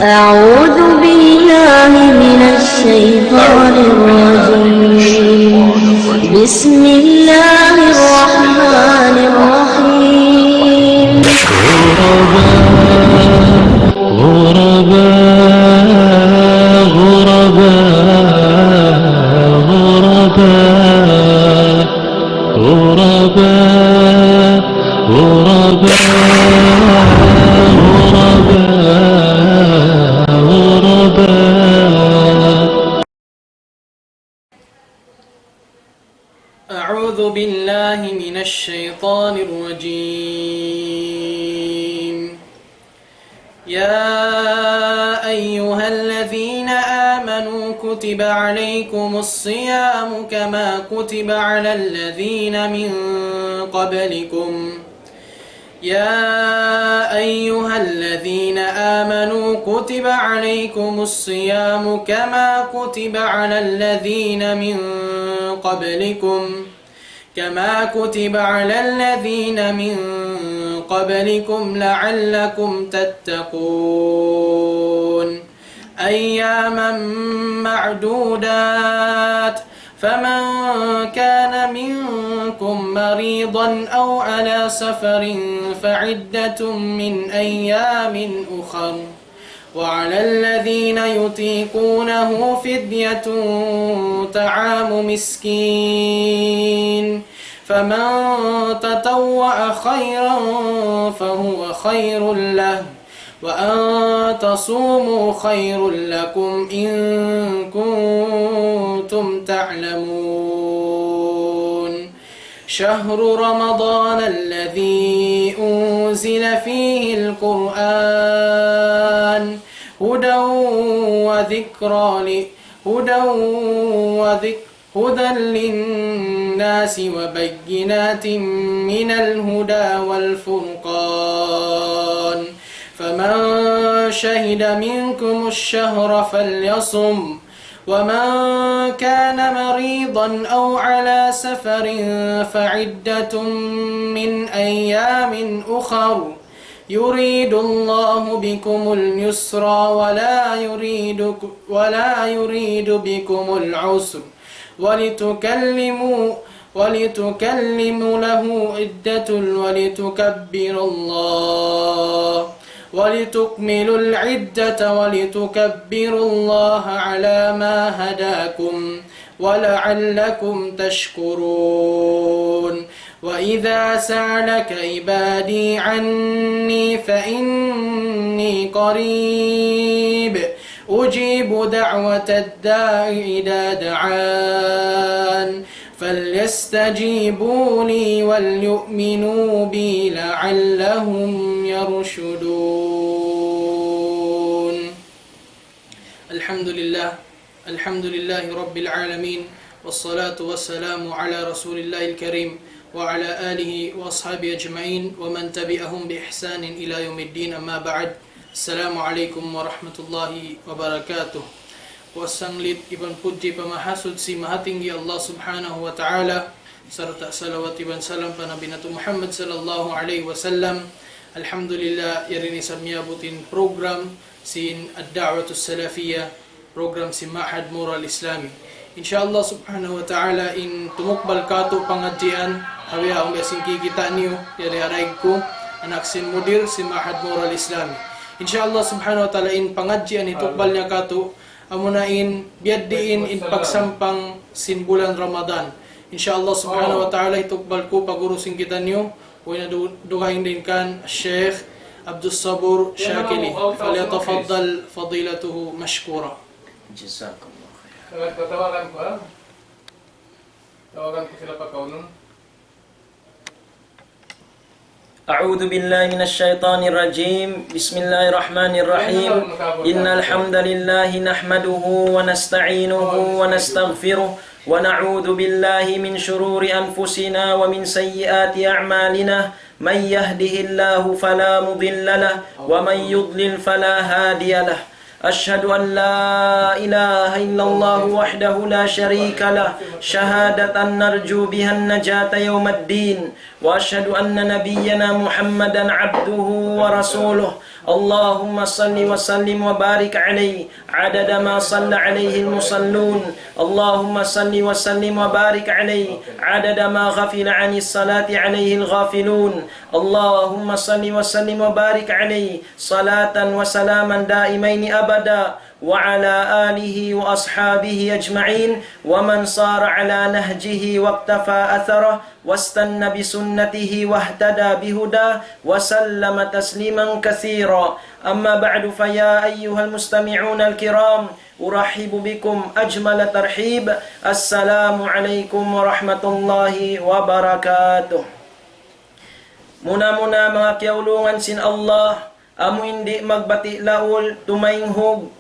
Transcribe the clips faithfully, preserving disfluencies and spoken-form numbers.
أعوذ بالله من الشيطان الرجيم. بسم الله الرحمن الرحيم. غرباء، غرباء، غرباء، غرباء. غرباء، غرباء، غرباء، غرباء. أعوذ بالله من الشيطان الرجيم. يا أيها الذين آمنوا كتب عليكم الصيام كما كتب على الذين من قبلكم. يا أيها الذين آمنوا كتب عليكم الصيام كما كتب على الذين من قبلكم، كما كتب على الذين من قبلكم لعلكم تتقون. أياما معدودات، فمن كان منكم مريضا أو على سفر فعدة من أيام أخر، وعلى الذين يطيقونه فدية طعام مسكين، فمن تطوع خيرا فهو خير له، وأن تصوموا خير لكم إن كنتم تعلمون. شهر رمضان الذي أنزل فيه القرآن هدى وذكرى ل-، هدى وذك-، هدى للناس وبينات من الهدى والفرقان، فمن شهد منكم الشهر فليصم، ومن كان مريضا أو على سفر فعدة من أيام أخر، يريد الله بكم اليسر ولا يريد، ولا يريد بكم العسر، ولتكلموا، ولتكلموا له عدة، ولتكبروا الله، ولتكملوا العدة، ولتكبروا الله على ما هداكم، ولعلكم تشكرون. وإذا سألك عبادي عني فإني قريب أجيب دعوة الداع إذا دعان فليستجيبوا لي وليؤمنوا بي لعلهم يرشدون. الحمد لله. الحمد لله رب العالمين، والصلاة والسلام على رسول الله الكريم، وعلى آله وأصحابه أجمعين، ومن تبعهم بإحسان إلى يوم الدين، أما بعد. السلام عليكم ورحمة الله وبركاته. Puas sanglit iban pudji pa Mahasuchi Mahatinggi Allah Subhanahu wa Ta'ala, sarta' salawat iban salam pa Nabi natu' Muhammad sallallahu alayhi wasallam. Alhamdulillah, yari na isab miyabut in program sin Ad-Da'watus Salafiyah, program sin Ma'had Mural Islami. In sha Allah Subhanahu wa Ta'ala, in tumukbal kātu' pangadjian, ha bihaun biya' sin kikita' niyu, yari ha daig ku, anak sin mudir sin Ma'had Mural Islami. In sha Allah Subhanahu wa Ta'ala, in pangadjian hitukbal niya kātu', amuna in biyadiin in pagsampang sin bulan Ramadan. In sha Allah Subhanahu wa Ta'ala, hitukbal ku pa guru sin kitaniyu, way na du-, dugaing dayn kan Sheikh Abdus Sabur Shakili. فليتفضل فضيلته مشكورا. جزاكم الله خيرا. Tawagan ku, ha? Tawagan ku sila pagkaunun. أعوذ بالله من الشيطان الرجيم. بسم الله الرحمن الرحيم. إن الحمد لله نحمده ونستعينه ونستغفره ونعوذ بالله من شرور أنفسنا ومن سيئات أعمالنا. من يهده الله فلا مضل له ومن يضلل فلا هادي له. أشهد أن لا إله إلا الله وحده لا شريك له شهادة نرجو بها النجاة يوم الدين، وأشهد أن نبينا محمدا عبده ورسوله، اللهم صل وسلم وبارك عليه عدد ما صلى عليه المصلون. اللهم صل وسلم وبارك عليه عدد ما غفل عن الصلاة عليه الغافلون. اللهم صل وسلم وبارك عليه صلاة وسلاما دائمين أبدا، وعلى آله وأصحابه أجمعين، ومن سار على نهجه واقتفى أثره واستن بسنته واهتدى بهداه وسلم تسليما كثيرا. أما بعد، فيا أيها المستمعون الكرام، أرحب بكم أجمل ترحيب. السلام عليكم ورحمة الله وبركاته. Muna-muna, manga kiyaulungan sin Allah, amu in di' magbati' laul, tumainghug,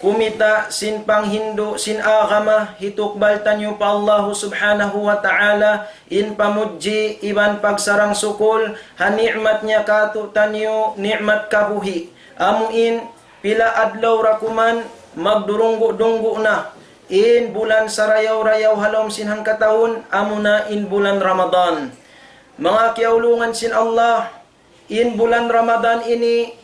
kumita' sin panghindu' sin agama, hitukbal taniyu pa Allahu Subhanahu wa Ta'ala in pamudji iban pagsarang-sukul ha ni'mat niya kātu'niyu, ni'mat kabuhi'. Amu in pila adlaw ra kuman magdurunggu'-dunggu' na in bulan sarayaw-rayaw ha lawm sin hangkatahun, amu na in bulan Ramadan. Manga kiyaulungan sin Allah, in bulan Ramadan ini,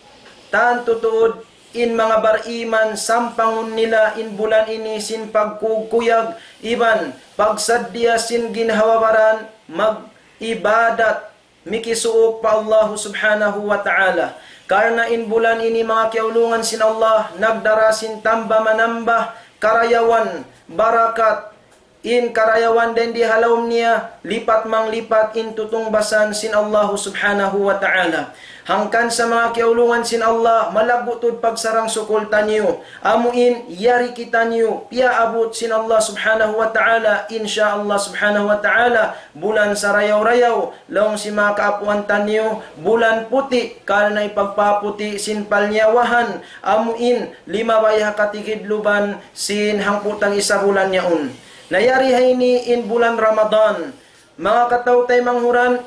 tantu tuud in manga bariman sampangun nila in bulan ini sin pagkuyag-kuyag iban pagsaddiya sin ginhawa-baran mag-ibadat, mikisuuk pa Allahu Subhanahu wa Ta'ala. Karna' in bulan ini, manga kiyaulungan sin Allah, nagdara sin tamba-manamba karayawan, barakat, in karayawan dayn di ha lawm niya, lipat-manglipat in tutungbasan sin Allahu Subhanahu wa Ta'ala. Hangkan sa, manga kiyaulungan sin Allah, malaggu' tuud pagsarang-sukul taniyu. Amu in yari kitaniyu piyaabut sin Allah Subhanahu wa Ta'ala, insya Allah Subhanahu wa Ta'ala, bulan sarayaw-rayaw, laung sin manga kaapuan taniyu, bulan puti', karna' ipagpaputi' sin palnyawahan, amu in limabay ha katigidluban sin hangpu' tag-isa bulan yaun. Na yari ha ini in bulan Ramadan. Manga kataw-taymanghuran,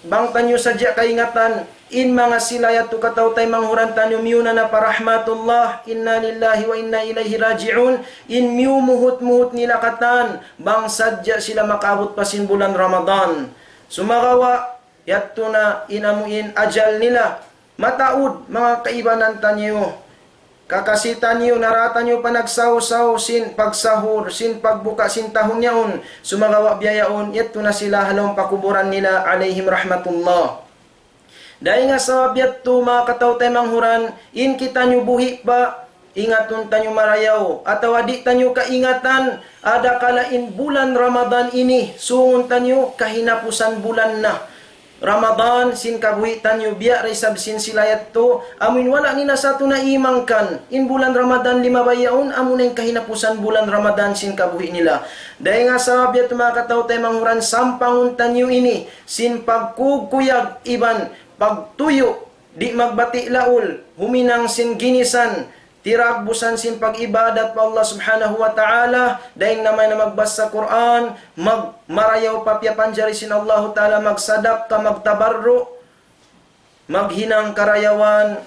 bang taniyu sadja kaingatan, in manga sila yadtu kataw-taymanghuran taniyu miyuna na pa rahmatullah, inna lillahi wa inna ilayhi raji'un, in miyumuhut-muhut nila katan, bang sadja sila makaabut pa sin bulan Ramadan. Sumagawa', yadtu na in amu in ajal nila. Mataud, manga kaibanan taniyu. Kakasi taniyu, nara taniyu panagsaw-saw sin pagsahur, sin pagbuka sin tahun yaun. Sumagawa' biya' yaun, yadtu na sila ha lawm pakuburan nila, alayhim rahmatullah. Dayn ha sabab yadtu, manga kataw-taymanghuran, in kitaniyu buhi' pa, ingatun taniyu marayaw, atawa di' taniyu kaingatan, adakala in bulan Ramadan ini, sungun taniyu kahinapusan bulan na. Ramadan sin kabuhi' taniyu, biya' da isab sin sila yadtu, amu in wala' nila satu naimangkan, in bulan Ramadan limabay yaun, amu na in kahinapusan bulan Ramadan sin kabuhi' nila. Dayn ha sabab yadtu, manga kataw-taymanghuran, sampangun taniyu ini, sin pagkuyag-kuyag iban pagtuyu', di' magbati' laul, huminang sin ginisan, tiragbusan sin pag-ibadat pa Allah Subhanahu wa Ta'ala, dayn ha manga magbasa Qur'an, mag-, marayaw pa piyapanjari sin Allahu Ta'ala, magsadakka, magtabarru', maghinang karayawan,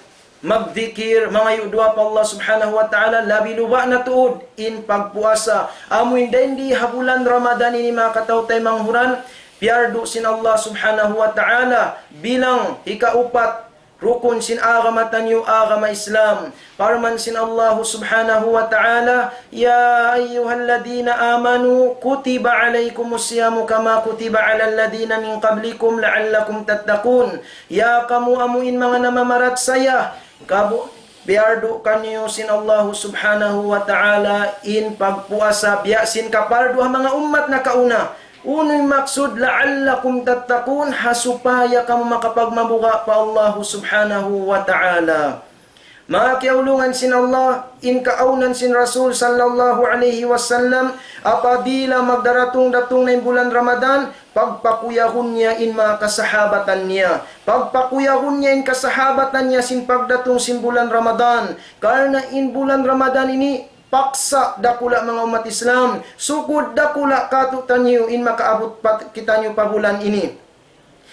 magdikir, mangayu' duwaa pa Allah Subhanahu wa Ta'ala, labi-labi na tuud in pagpuasa. Amu in dayn di ha bulan Ramadan ini, manga kataw-taymanghuran, piyardu sin Allah Subhanahu wa Ta'ala bilang hikaupat rukun sin agama taniyu, agama Islam. Parman sin Allah Subhanahu wa Ta'ala, يا أيها الذين آمنوا كتب عليكم الصيام كما كتب على الذين من قبلكم لعلكم تتقون. Ya kamu amu in manga namamarachaya, kabu-, piyardu kaniyu sin Allah Subhanahu wa Ta'ala in pagpuasa biya' sin kapardu ha manga ummat nakauna. Unu in maksud, لعلكم تتقون, ha supaya kamu makapagmabuga' pa Allah Subhanahu wa Ta'ala. Manga kiyaulungan sin Allah, in kaawnan sin Rasul sallallahu alayhi wasallam, apabila magdaratung-datung na in bulan Ramadan, pagpakuyagun niya in manga kasahabatan niya. Pagpakuyagun niya in kasahabatan niya sin pagdatung sin bulan Ramadan. Karna' in bulan Ramadan ini, paksa dakula' manga ummat Islam, sugud dakula' katu'taniyu in makaabut pa kitaniyu pa bulan ini.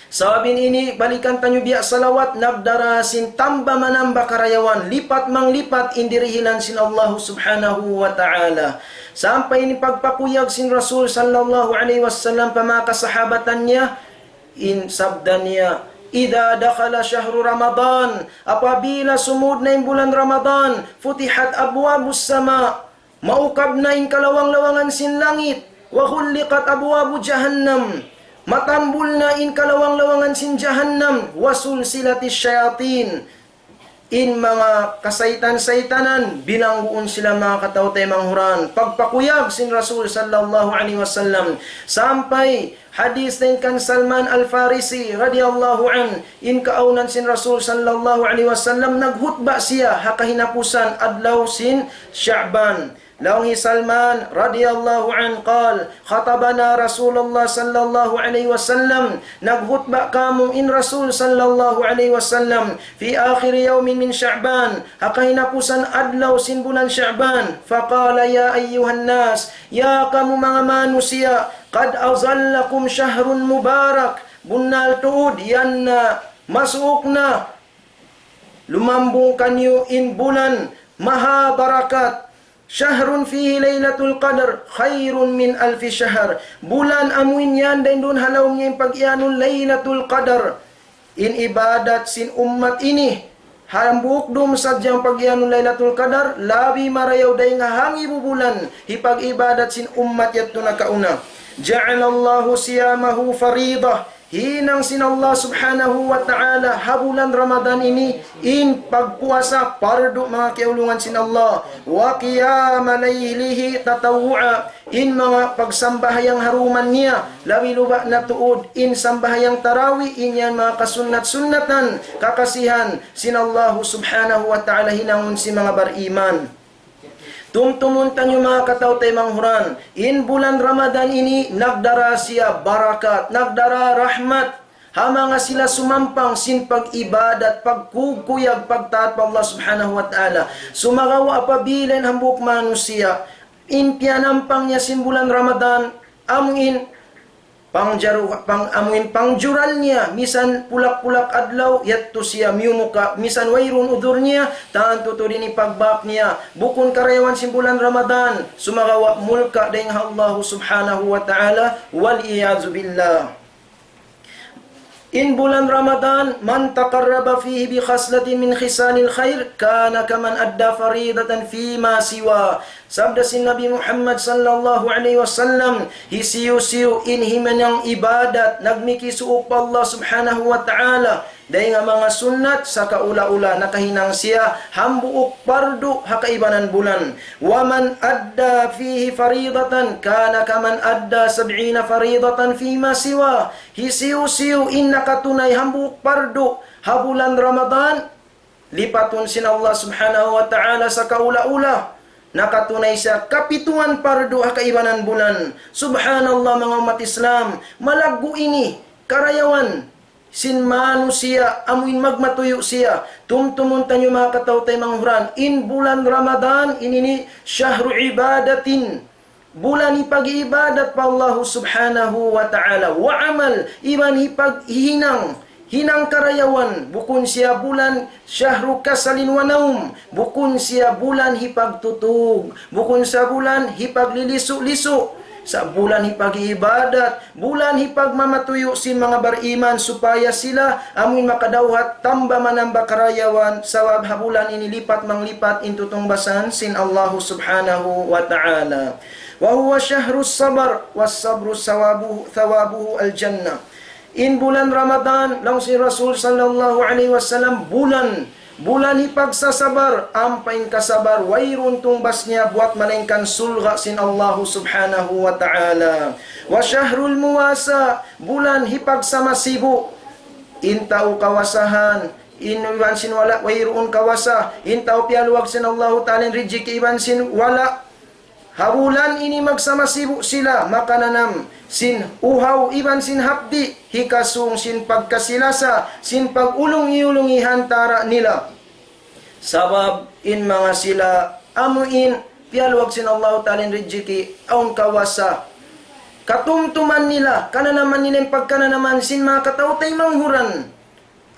Sabab ini, balikan taniyu biya' salawat, nagdara sin tamba-manamba karayawan, lipat-manglipat in dirihilan sin Allah Subhanahu wa Ta'ala. Sampay in pagpakuyag sin Rasul sallallahu alayhi wasallam pa manga kasahabatan niya, in sabda niya, إذا دخل شهر رمضان, apabila sumud na in bulan Ramadan, فتحت أبواب السماء, maukab na in kalawang-lawangan sin langit, وغلقت أبواب جهنم, matambul na in kalawang-lawangan sin jahannam, وسلسلت الشياطين, in manga kasaytan-saytanan, bilangguun sila manga kataw-taymanghuran. Pagpakuyag sin Rasul sallallahu alayhi wasallam. Sampay hadis dayn kan Salman Al-Farisi radiyallahu anhu, in kaawnan sin Rasul sallallahu alayhi wasallam, naghutba siya ha kahinapusan adlaw sin Sha'ban. Laung hi Salman radiyallahu anhu قال: خطبنا رسول الله صلى الله عليه وسلم, naghutba kāmu' in Rasul sallallahu alayhi wasallam, في آخر يوم من شعبان, ha kahinapusan adlaw sin bulan Sha'ban. فقال: يا أيها الناس, ya kamu manga manusiya', قد أظلكم شهر مبارك, bunnal tuud yan na masuuk na, lumambung kaniyu in bulan maha barakat. شهر فيه ليلة القدر خير من ألف شهر. Bulan amu in yan dayn duun ha lawm niya in pag-iyanun Laylatul Qadr. In ibadat sin ummat ini, hambuuk dum sadja in pag-iyanun Laylatul Qadr, labi marayaw dayn ha hangibu bulan, hipag-ibadat sin ummat yadtu nakauna. جعل الله صيامه فريضة. Hinang sin Allah subhanahu wa ta'ala ha bulan Ramadan ini in pagpuasa pardu, manga kiyaulungan sin Allah. وقيام ليله تطوعا. In manga pagsambahayang ha dum niya, labi-labi na tuud in sambahayang tarawih, in yan manga kasunnat-sunnatan, kakasihan sin Allah subhanahu wa ta'ala hinangun sin manga bariman. Tumtumun taniyu manga kataw-taymanghuran, in bulan Ramadan ini nagdara siya barakat, nagdara rahmat ha manga sila sumampang sin pag-ibadat, pagkukuyag, pagtaat pa Allah subhanahu wa ta'ala. Sumagawa' apabila in hambuuk manusiya', in piyanampang niya sin bulan Ramadan, amu in pangjaru-, pang-, amu in pangjural niya, misan pulak-pulak adlaw, yadtu siya miyumuka, misan wayruun udhur niya, tantu tuud in ipagbak niya, bukun karayawan sin bulan Ramadan, sumagawa' mulka' dayn ha Allah subhanahu wa ta'ala, والعياذ بالله. In bulan Ramadan, من تقرب فيه بخصلة من خصال الخير كان كمن أدى فريضة فيما سواه. Sabda sin Nabi Muhammad sallallahu alayhi wasallam, hisiyu-siyu in himinang ibadat, nagmikisuuk pa Allah subhanahu wa ta'ala, dayn ha manga sunnat, sakaula-ula nakahinang siya hambuuk pardu ha kaibanan bulan. ومن أدى فيه فريضة كان كمن أدى سبعين فريضة فيما سواه. Hisiyu-siyu in nakatunay hambuuk pardu ha bulan Ramadan, lipatun sin Allah subhanahu wa ta'ala sakaula-ula. Nakatunay siya kapituan pardu ha kaibanan bulan. Subhanallah, manga ummat Islam. Malaggu' ini karayawan sin manusiya', amu in magmatuyu' siya. Tumtumun taniyu manga kataw-taymanghuran, in bulan Ramadan ini ini شهر عبادة. Bulan hipag-ibadat pa Allah subhanahu wa ta'ala. وعمل, iban hipaghinang, hinang karayawan, bukun siya bulan شهر كسل ونوم, bukun siya bulan hipagtutug, bukun siya bulan hipaglisu-lisu. Sa' bulan hipag-ibadat, bulan hipagmamatuyu' sin manga bariman supaya sila amuin makadawhat tamba manamba karayawan, sabab ha bulan ini lipat-manglipat in tutungbasan sin Allahu subhanahu wa ta'ala. وهو شهر الصبر والصبر ثوابه، ثوابه الجنة. In bulan Ramadan, laung sin Rasul sallallahu alayhi wasallam, bulan, bulan hipagsasabar, ampa in kasabar, wayruun tungbas niya buat malaingkan surga' sin Allahu subhanahu wa ta'ala. وشهر المواساة, bulan hipagsamasibu'. In tau kawasahan, in iban sin wala', wayruun kawasa. In tau piyaluag sin Allahu ta'ala in rijiki' iban sin wala'. Ha bulan ini magsamasibu' sila, makananam sin uhaw iban sin hapdi', hikasung sin pagkasi-lasa, sin pag-ulung-iyulungi ha antara' nila. Sabab in manga sila amuin piyaluag sin Allahu ta'ala in rijiki', awn kawasa. Katumtuman nila, kananaman nila in pagkananaman sin manga kataw-taymanghuran.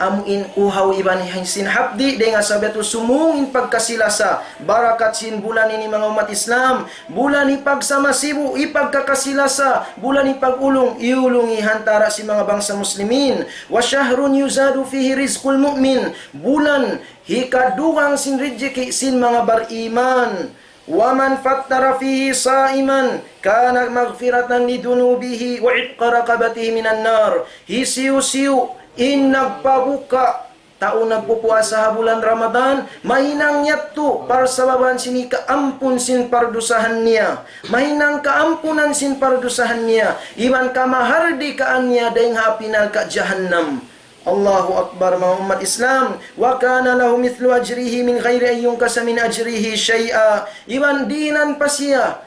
amu in uhaw iban sin hapdi', dayn ha sabab yadtu sumūng in pagkasi-lasa. Barakat sin bulan ini, manga ummat Islam, bulan hipagsama-sibu', hipagkakasi-lasa, bulan hipag-ulung, iyulungi ha antara' sin manga bangsa muslimin. وشهر يزاد فيه رزق المؤمن. Bulan hikadugang sin rijiki' sin manga bariman. ومن فطر فيه صائما كان مغفرة لذنوبه وعتق رقبته من النار. Hisiyu-siyu in nagpabuka' tau nagpupuasa ha bulan Ramadan, mahinang yadtu parsababan sin hikaampun sin pardusahan niya. Mahinang kaampunan sin pardusahan niya. Iban kamahardikaan niya dayn ha api narka' jahannam. Allahu Akbar, manga ummat Islam. وكان له مثل أجره من غير أن ينقص من أجره شيئا. Iban dihilan pa siya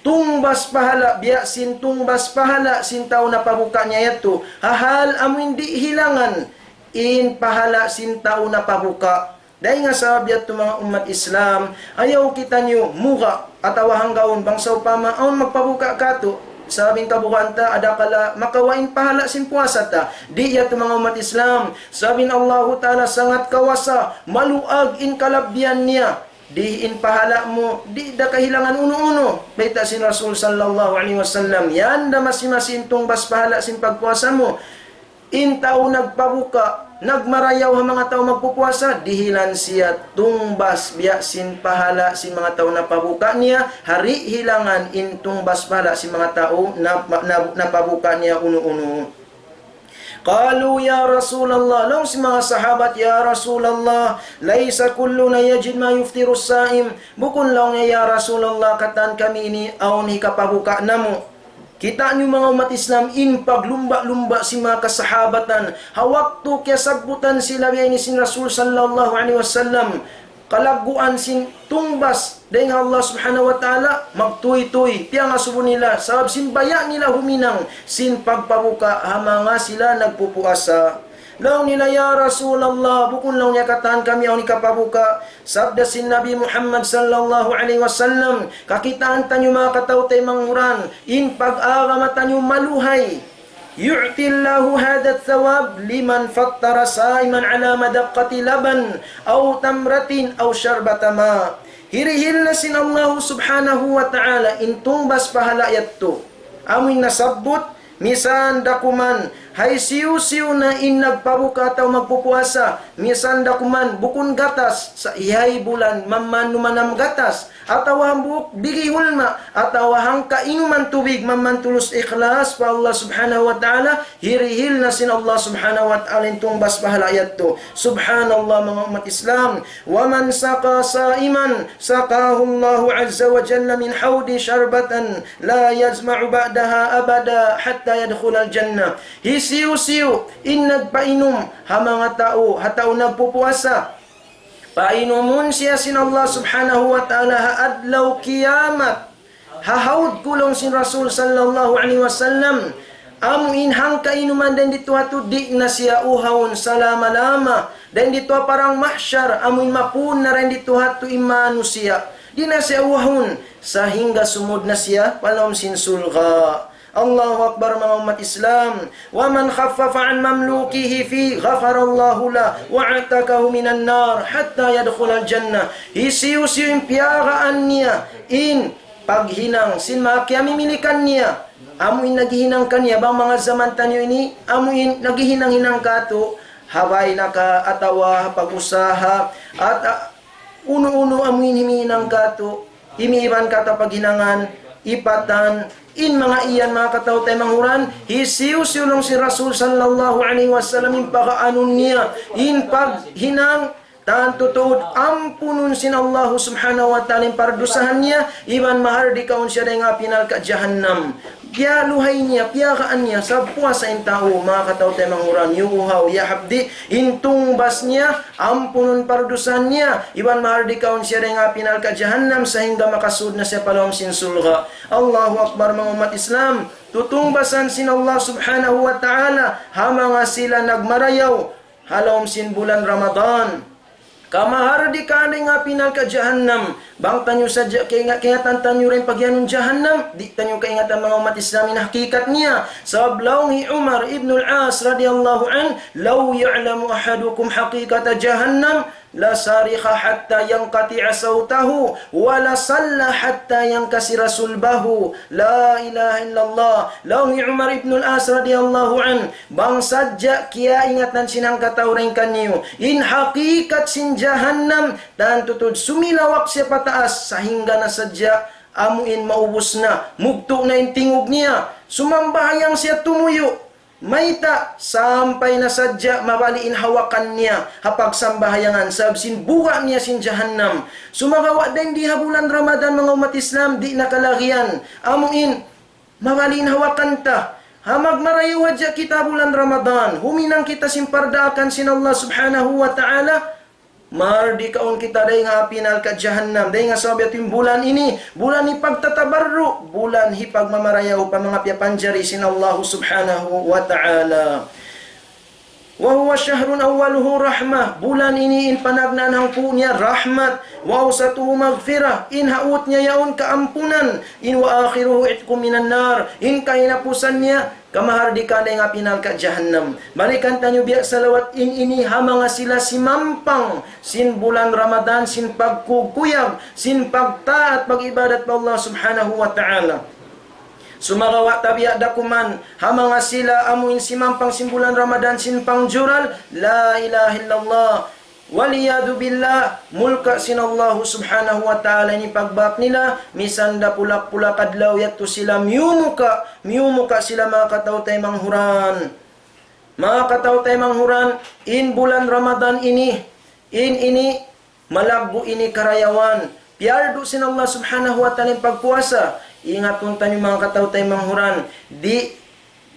tungbas pahala', biya' sin tungbas pahala' sin tau napabuka' niya yadtu. Ha hal amu in di' hilangan in pahala' sin tau napabuka'. Dayn ha sabab yadtu, manga ummat Islam, ayaw kitaniyu muga' atawa hanggaun bang sawpama awn magpabuka' katu'. Sabab in kabugaan ta, adakala makawa' in pahala' sin puasa ta. Di' yadtu, manga ummat Islam. Sabab in Allahu Ta'ala sangat kawasa, maluag in kalabbihan niya. Di' in pahala' mu, di' da kahilangan unu-unu. Bayta' sin Rasul sallallahu alayhi wasallam, yan da masi-masi in tungbas pahala' sin pagpuasa mu. In tau nagpabuka', nagmarayaw ha manga tau magpupuasa, dihilan siya tungbas biya' sin pahala' sin manga tau napabuka' niya, ha di' hilangan in tungbas pahala' sin manga tau na, na, napabuka' niya unu-unu. قالوا يا رسول الله, laung sin manga sahabat, "يا رسول الله، ليس كلنا يجد ما يفطر الصائم." Bukun laung niya, "Ya Rasulullah, katan kami ini awn hikapabuka' namu'." Kita' niyu manga ummat Islam in paglumba'-lumba' sin manga kasahabatan. Ha waktu kiyasabbutan sila biya' ini sin Rasul sallallahu alayhi wasallam, kalagguan sin tungbas dayn ha Allah Subhanahu wa Ta'ala, magtūy-tūy, piyangasubu nila, sabab sin baya' nila huminang sin pagpabuka' ha manga sila nagpupuasa. Laung nila, "Ya Rasulullah, bukun laung niya katan kami awn hikapabuka'." Sabda sin Nabi Muhammad sallallahu alayhi wasallam, kakitaan taniyu manga kataw-taymanghuran, in pag-agama taniyu maluhay. يؤتي الله هذا الثواب لمن فطر صائما على مذقة لبن أو تمرة أو شربة ماء. Hirihil na sin Allah Subhanahu wa Ta'ala in tungbas pahala' yadtu. Amu in nasabbut, misan da kuman, hisiyu-siyu na in nagpabuka' atawa magpupuasa, misan da kuman, bukun gatas, sa' ihay bulan, mamanu manam gatas, atawa hambuuk bigi hulma', atawa hangka inuman tubig, mamanu tulus ikhlas pa Allah Subhanahu wa Ta'ala, hirihil na sin Allah Subhanahu wa Ta'ala in tungbas pahala' yadtu. Subhanallah, manga ummat Islam. ومن سقى صائما سقاه الله عز وجل من حوضي شربة لا يظمأ بعدها أبدا حتى يدخل الجنة. Hisiyu-siyu in nagpainum ha manga tau, ha tau nagpupuasa, painumun siya sin Allah Subhanahu wa Ta'ala ha adlaw kiyamat. Ha hawd ku laung sin Rasul sallallahu alayhi wasallam, amu in hangkainuman dayn didtu ha yadtu, di' na siya uhawun salama-lama. Dayn didtu ha parang mahsyar, amu in mapun na dayn didtu ha yadtu in manusiya'. Di' na siya uhawun, sahingga sumud na siya pa lawm sin surga'. Allahu Akbar, manga ummat Islam. ومن خفف عن مملوكه فيه غفر الله له وأعتقه من النار حتى يدخل الجنة. Hisiyu-siyu in piyagaan niya in paghinang sin manga kiyamimilikan niya. Amu in naghihinang kaniya, bang manga jaman taniyu ini, amu in naghihinang-hinang katu', ha bay naka atawa ha pag-usaha, at, ah, unu-unu amu in himihinang katu', imiiban katu' paghinangan, ipatan, in manga iyan manga kataw-taymanghuran, hisiyu-siyu laung sin Rasul sallallahu alayhi wasallam in pakaanun niya, in paghinang, tantu tuud ampunun sin Allahu Subhanahu wa Ta'ala in pardusahan niya, iban mahardikaun siya dayn ha api narka' jahannam. Piyaluhay niya, piyagaan niya, sabab puasa in tau, manga kataw-taymanghuran, ya uhaw, ya hapdi', in tungbas niya, ampunun pardusahan niya, iban mahardikaun siya dayn ha api narka' jahannam, sahingga makasud na siya pa lawm sin surga'. Allahu Akbar, manga ummat Islam. Tutungbasan sin Allah Subhanahu wa Ta'ala ha manga sila nagmarayaw ha lawm sin bulan Ramadan. Kamahardikaan dayn ha api narka' jahannam. Bang taniyu sadja kaingat-, kaingatan taniyu dayn pagiyanun jahannam, di' taniyu kaingatan manga ummat Islam in hakikat niya. Sabab laung hi Umar ibn al-As radiyallahu anhu, لو يعلم أحدكم حقيقة جهنم لصرخ حتى ينقطع صوته ولصلى حتى ينكسر صلبه. La ilaha illallah. Laung hi Umar ibn al-As radiyallahu anhu, bang sadja kiyaingatan sin hangkatau dayn kaniyu in hakikat sin jahannam, tantu tuud sumilawak siya pataas, sahingga na sadja amu in maubus na, mugtu' na in tingug niya, sumambahayang siya tumuyu', mayta', sampay na sadja mabali' in hawakan niya ha pagsambahayangan, sabab sin buga' niya sin jahannam. Sumagawa' dayn di ha bulan Ramadan, manga ummat Islam, di' na kalagihan amu in mabali' in hawakan ta. Ha magmarayaw hadja kita bulan Ramadan, huminang kita sin pardaakan sin Allah Subhanahu wa Ta'ala, mardikaun kita dayn ha api narka' jahannam. Dayn ha sabab yadtu in bulan ini, bulan hipagtatabarru', bulan hipagmamarayaw pa manga piyapanjari sin Allah Subhanahu wa Ta'ala. وهو شهر أوله رحمة. Bulan ini in panagnaan hangpu' niya rahmat. وأوسطه مغفرة. In ha ut niya yaun kaampunan. In وآخره عتق من النار. In kahinapusan niya kamahardikaan dayn ha api narka' jahannam. Balikan taniyu biya' salawat in ini ha manga sila simampang sin bulan Ramadan, sin pagkukuyag, sin pagtaat, pag-ibadat pa Allah Subhanahu wa Ta'ala. Sumagawa' tabiya' da kuman ha manga sila amu in simampang sin bulan Ramadan sin pangjural, la ilaha illallah. والعياذ بالله, mulka' sin Allah Subhanahu wa Ta'ala in pagbak nila, misan da pulak-pulak adlaw yadtu sila miyumuka', miyumuka' sila manga kataw-taymanghuran. Manga kataw-taymanghuran, in bulan Ramadan ini, in ini, malaggu' ini karayawan. Piyardu sin Allah Subhanahu wa Ta'ala in pagpuasa. Ingatun taniyu manga kataw-taymanghuran, di'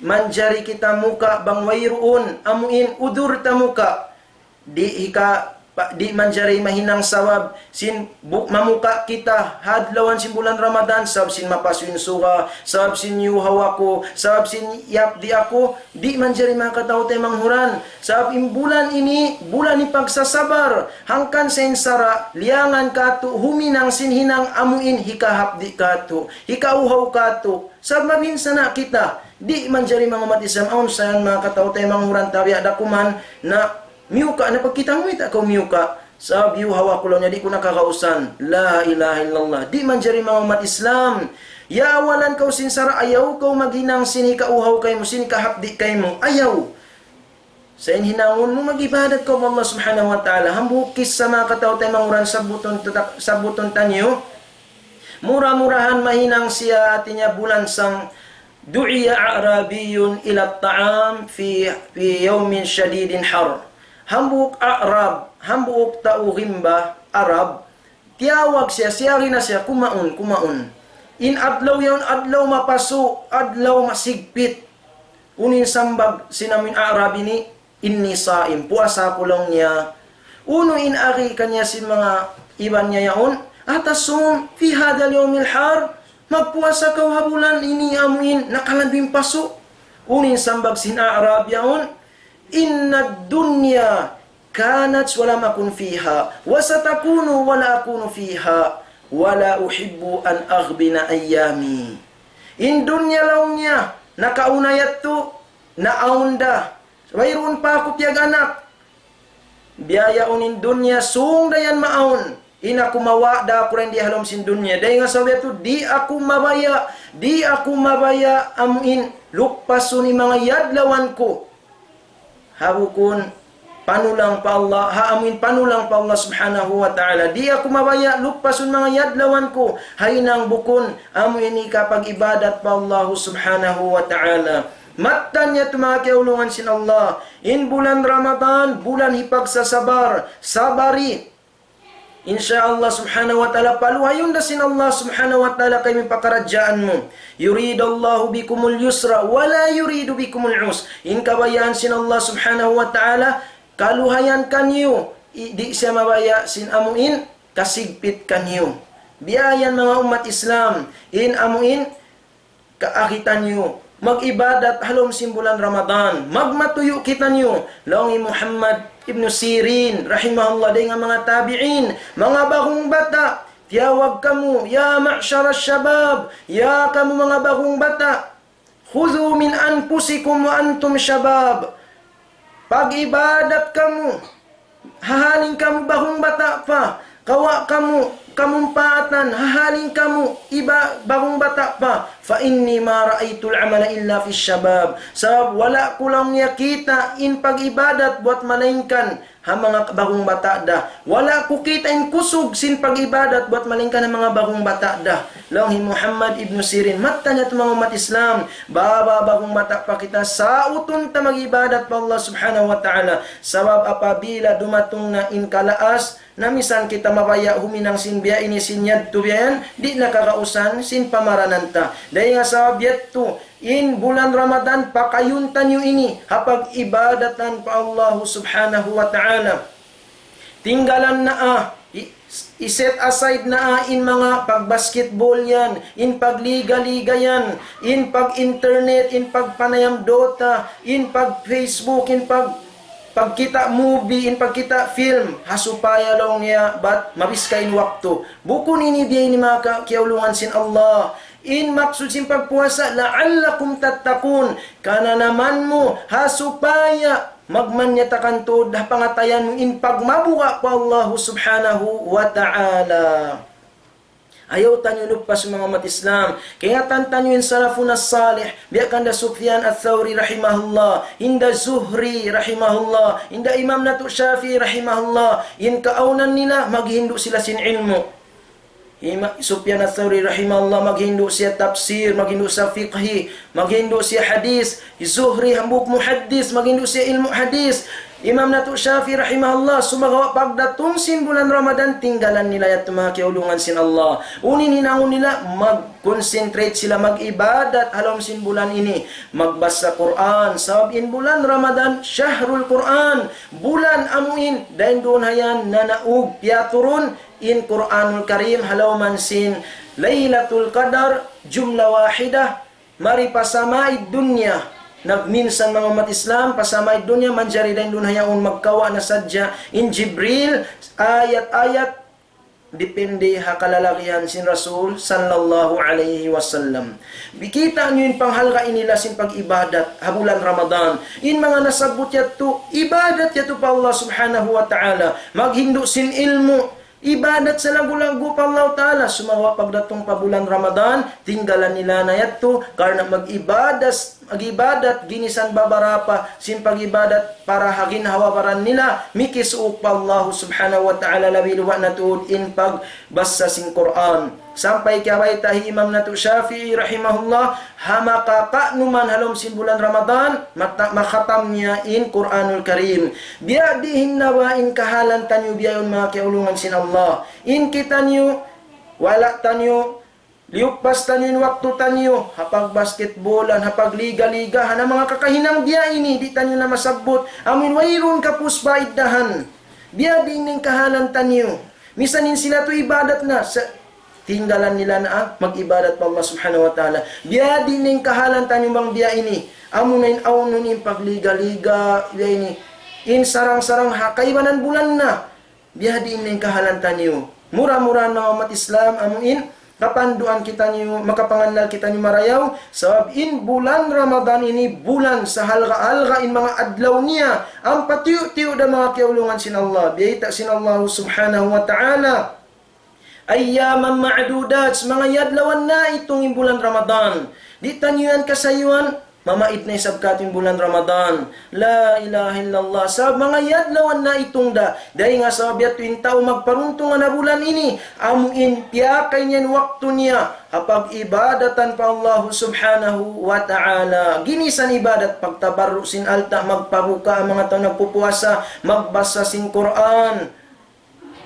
manjari kita muka' bang wayruun amu in udur ta muka'. Di' hika-, pa-, di' manjari mahinang sabab sin bu-, mamuka' kita ha adlawan sin bulan Ramadan, sabab sin mapasu' in suga, sabab sin iyuhaw aku, sabab sin hiyapdi' aku, di' manjari manga kataw-taymanghuran. Sabab in bulan ini, bulan hipagsasabar, hangkan sa in sara', liyangan katu', huminang sin hinang amu in hikahapdi' katu', hikauhaw katu'. Sabab mabinsana' kita, di' manjari manga ummat Islam, awn sa yan manga kataw-taymanghuran tabiya' da kuman, na miyuka', na pagkita' mu mayta' kaw miyuka'. Sabab iyuhaw aku laung niya, di' ku na kagausan. La ilaha illallah. Di' manjari manga ummat Islam. Yaawalan kaw sin sara', ayaw kaw maghinang sin hikauhaw kaymu, sin hikahapdi' kaymu. Ayaw. Sa' in hinangun mu mag-ibadat kaw pa Allah Subhanahu wa Ta'ala. Hambuuk kissa manga kataw-taymanghuran sabbutun ta-, sabbutun taniyu. Mura-murahan mahinang siya, hati niya bulan sang دعي أعرابي إلى الطعام في، في يوم شديد حر. Hambuuk Arab, hambuuk tau rimba Arab, tiyawag siya, siyari na siya, kumaun, kumaun. In adlaw yaun, adlaw mapasu', adlaw masigpit. Unu in sambag sin amu in Arab ini, إني صائم, puasa aku laung niya. Unu in agi kaniya sin manga iban niya yaun, أتصوم في هذا اليوم الحار, magpuasa kaw ha bulan ini amu in nakalandu' in pasu'. Unu in sambag sin Arab yaun, إن الدنيا كانت ولم أكن فيها، وستكون ولا أكون فيها، ولا أحب أن أغبن أيامي. In dunya laung niya, nakauna yadtu, naawn da, wayruun pa aku piyag-anak. Biya' yaun in dunya, sung da yan maawn. In aku mawa' da aku dayn di ha lawm sin dunya. Dayn ha sabab yadtu, di' aku mabaya', di' aku mabaya' amu in luppasun in manga yadlawan ku. Ha bukun panulang pa Allah, ha amu in panulang pa Allah Subhanahu wa Ta'ala. Di' aku mabaya' luppasun manga yadlawan ku, ha hinang bukun amu in hikapag-ibadat pa Allah Subhanahu wa Ta'ala. Mattan yadtu manga kiyaulungan sin Allah. In bulan Ramadan, bulan hipagsasabar, sabari. Insya Allah Subhanahu wa Ta'ala, paluhayun da sin Allah Subhanahu wa Ta'ala kaymu in pakaradjaan mu. يريد الله بكم اليسر ولا يريد بكم العسر. In kabayaan sin Allah Subhanahu wa Ta'ala, kaluhayan kaniyu, i-, di' siya mabaya' sin amu in kasigpit kaniyu. Biya' yan manga ummat Islam, in amu in kaagi taniyu, mag-ibadat ha lawm sin bulan Ramadan. Magmatuyu' kitaniyu, laung hi Muhammad ibn Sirin, rahimahullah, dayn ha manga tabi'in, manga bahung bata', tiyawag kamu, يا معشر الشباب, ya kamu manga bahung bata', خذوا من أنفسكم وأنتم شباب. Pag-ibadat kamu, hahalin kamu bahung bata' pa, kawa' kamu kamumpaatan, hahalin kamu iba bahung bata' pa, فإني ما رأيت العمل إلا في الشباب. Sabab wala' ku laung niya kita' in pag-ibadat buwat malaingkan ha manga bahung bata' da. Wala' ku kita' in kusug sin pag-ibadat buwat malaingkan ha manga bahung bata' da. Laung hi Muhammad ibn Sirin, mattanya tu manga ummat Islam, baba bahung bata' pa kita, sautun ta mag-ibadat pa Allah Subhanahu wa Ta'ala. Sabab apabila dumatung na in kalaas, na misan kita mabaya' huminang sin biya' ini sin yadtu biya' yan, di' na kagausan sin pamaranan ta. Dayn ha sabab yadtu, in bulan Ramadan, pakayun taniyu ini ha pag-ibadatan pa Allah Subhanahu wa Ta'ala. Tinggalan na, ah, i-, i-set aside na, ah, in manga pag-basketball yan, in pagliga-liga yan, in pag-internet, in pagpanayam Dota, in pag-Facebook, in pag-, pagkita' movie, in pagkita' film, ha supaya laung niya, bat mabiska in waktu. Bukun ini biya' ini manga ka-, kiyaulungan sin Allah. In maksud sin pagpuasa, لعلكم تتقون. Kananaman mu, ha supaya magmanyatakan tuud ha pangatayan mu in pagmabuga' pa Allah Subhanahu wa Ta'ala. Ayaw taniyu lupasun manga ummat Islam. Kaingatan taniyu in salafun as-salih, biya' kan da Sufyan ath-Thawri rahimahullah, hinda Zuhri rahimahullah, hinda Imam natu' Shafi'i rahimahullah, in kaawnan nila, maghindu' sila sin ilmu'. Ima-, Sufyan ath-Thawri rahimahullah, maghindu' siya tafsir, maghindu' siya fiqhi, maghindu' siya hadis. Zuhri hambuuk muhaddis, maghindu' siya ilmu' hadis. Imam natu' Shafi'i rahimahullah, sumagawa' pagdatung sin bulan Ramadan, tinggalan nila yadtu manga kiyaulungan sin Allah. Unu in hinangun nila, mag-concentrate sila mag-ibadat ha lawm sin bulan ini. Magbasa Qur'an, sabab in bulan Ramadan, shahrul Qur'an, bulan amu in, dayn duun ha yan nanaug, piyaturun, in Qur'anul Karim ha lawm sin Laylatul Qadar, jumla wahidah, mari pa sama'id dunya. Nagminsan manga ummat Islam, pa sama'id dunya, manjari dayn duun ha yaun magkawa' na sadja in Jibril, ayat-ayat, depende ha kalalagihan sin Rasul sallallahu alayhi wasallam. Bikita' niyu in panghalga' nila sin pag-ibadat ha bulan Ramadan. In manga nasabbut yadtu, ibadat yadtu pa Allah Subhanahu wa Ta'ala. Maghindu' sin ilmu', ibadat sa lagu-lagu pa Allah Ta'ala. Sumagawa' pagdatung pa bulan Ramadan, tinggalan nila na yadtu, karna' mag-ibadat, mag-ibadat, ginisan babarapa sin pag-ibadat para ha ginhawa-baran nila, mikisuuk pa Allah Subhanahu wa Ta'ala, labi luba' na tuud in pagbasa sin Qur'an. Sampay kiyabayta' hi Imam natu' Shafi'i rahimahullah, ha makakanu man ha lawm sin bulan Ramadan, mata-, makhatam niya in Qur'anul Karim. Biya' diin na ba in kahalan taniyu biya' yaun manga kiyaulungan sin Allah. In kitaniyu, wala' taniyu, liyupas taniyu in waktu taniyu, ha pagbasketbolan, ha pagliga-ligahan, ha manga kakahinang biya' ini, di' taniyu na masabbut, amu in wayruun kapus-paidahan. Biya' diin in kahalan taniyu. Misan in sila tu ibadat na, sa-, tinggalan nila na, ah, mag-ibadat pa Allah Subhanahu wa Ta'ala. Biya' diin in kahalan taniyu bang biya' ini. Amu na in awnun in pagliga-liga, biya' ini. In sarang-sarang ha, kaibanan bulan na. Biya' diin in kahalan taniyu. Mura-murahan manga ummat Islam, amu in kapanduan kitaniyu, makapangannal kitaniyu marayaw, sabab in bulan Ramadan ini bulan sahalga'-halga' in manga adlaw niya, ampa tiyu'-tiyu' da manga kiyaulungan sin Allah, biyayta' sin Allah Subhanahu wa Ta'ala. أياما معدودات, manga yadlawan naitung in bulan Ramadan. Di' taniyu yan kasayuan, mamaid na isab katu' in bulan Ramadan. La ilaha illallah. Sabab manga yadlawan naitung da. Dayn ha sabab yadtu in tau magparuntungan ha bulan ini, amu in piyakay niya in waktu niya ha pag-ibadatan pa Allah Subhanahu wa Ta'ala. Ginisan ibadat, pagtabarru' sin alta', magpabuka ha manga tau nagpupuasa, magbasa sin Qur'an.